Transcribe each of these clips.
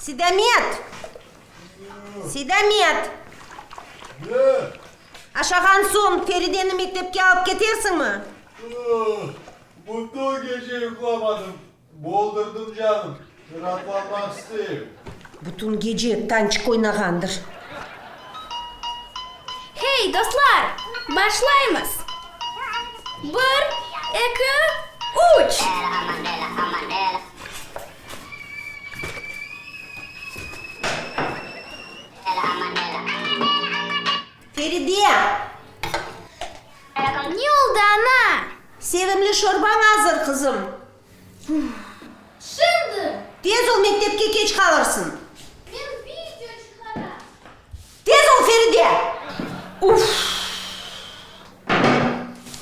Sidamet! Sidamet! Aşağan soñ Ferideni mektepke alıp ketersiñmi? Bütün gece yuqlamadım. Boldurdım canım, raatlanmaq isteyim. Bütün gece tançik oynağandır. Hey, dostlar, başlaymız! Bir, eki, üç! Feride! Ne oldı, ana? Sevimli şorbañ azır, qızım. Şimdi! Tez ol, mektepke keç qalırsıñ. Men video çıqaram. Tez ol, Feride! Uff!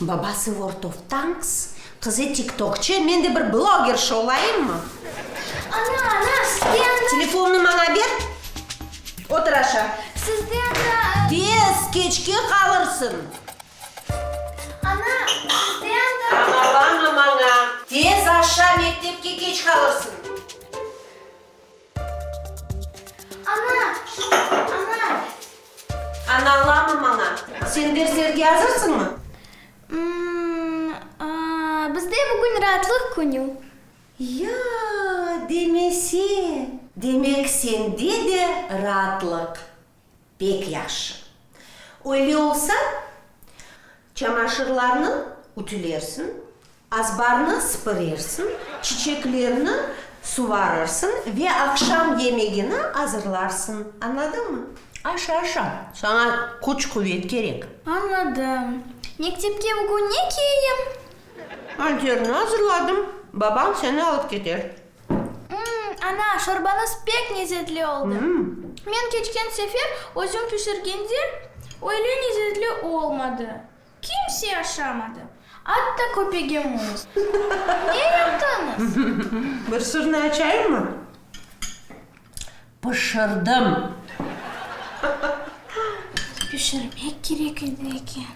Babası World of Tanks, qızı tiktokçı, men de bir blogerşa olayımmı? Ana, ana, sizde anda. Telefonnı maña ber. Otur aşa. Sizde anda. Tez, keçke qalırsıñ. Ana, sizde anda. Ağlama maña. Tez aşa, mektepke keç qalırsıñ. Ana, ana. Analama maña. Sen derslerge azırsıñmı? Bizde bugün raatlıq künü. Ya, demese! Demek sende de raatlıq. Pek yahşı. Öyle olsa, çamaşırlarnı ütülersiñ, azbarnı sıpırersiñ, çiçeklerni suvarırsıñ ve aqşam yemegini azırlarsıñ. Añladıñmı? Aşa, aşa, saña küç-quvet kerek. Añladım. Mektepke bugün ne kiyeyim? Anterni azırladım, babañ seni alıp keter. Ana, şorbañız pek lezetli oldı. Men keçken sefer özüm pişirgende öyle lezetli olmadı. Kimse aşamadı, atta köpegimiz. Ne yaptıñız? Bir sırnı açayımmı? Pişirdim. Pişirmek kerek edi eken.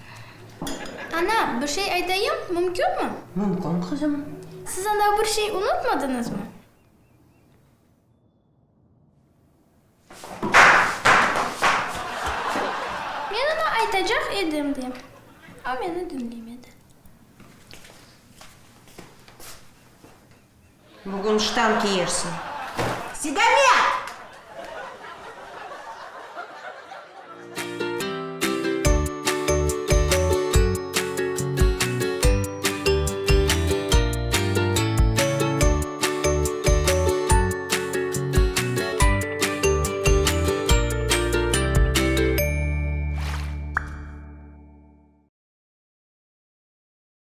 Ana, bir şey aytayım, mümkünmi? Mümkün, qızım. Siz anda bir şey unutmadıñızmı? Men oña aytacaq edim de, o meni diñlemedi. Bugün ştan kiyersiñ. Sidamet!